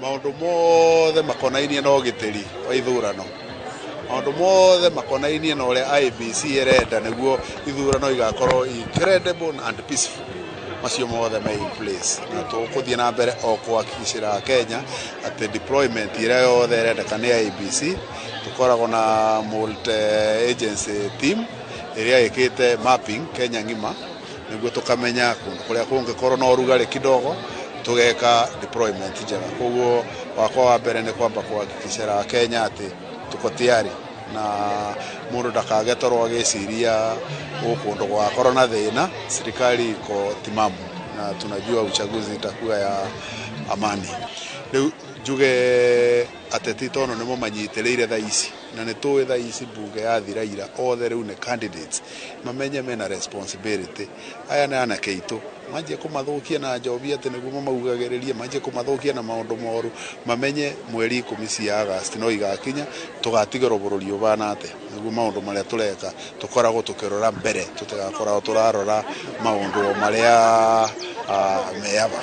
Maũndũ mothe makonainie na ũgitĩri wa ithurano, maũndũ mothe makonainie na ũrĩa IEBC ĩrenda nĩguo ithurano igakorwo i credible and peaceful, macio mothe me in place. Na tũkũthiĩ na mbere o kũhakikicĩra Kenya atĩ deployment ĩrĩa yothe ĩrendeka nĩ IEBC, tũkoragwo na multi agency team ĩrĩa ĩkĩte mapping Kenya ng'ima nĩguo tũkamenya kũndũ kũrĩa kũngĩkorwo na ũrugarĩ kidogo, tũgeka deployment njega. Koguo wakwa wa mbere nĩ kwamba kũhakikicĩra Kenya atĩ tuko tayari na mũndũ ndakage toro agĩciria gũkũ gũgakorwo na thĩna. Serikali iko timamu na tunajua uchaguzi itakuwa ya amani. Rĩu njuge ateti tono nĩmo manyitĩrĩire thaa ici, na nĩ tũĩ thaa ici mbunge yathira ira, othe rĩu nĩ candidates, mamenye mena responsibility. Aya nĩ anake aitũ, manjie kũmathũkia na njobi atĩ nĩguo mamaugagĩrĩrie, manjie kũmathũkia na maũndũ moru, mamenye mweri 10 cia August no igakinya tũgatigĩrwo bũrũri ũbana atĩa, nĩguo maũndũ marĩa tũreka tũkoragwo tũkĩrora mbere, tũtigakoragwo tũrarora maũndũ o marĩa meyaba.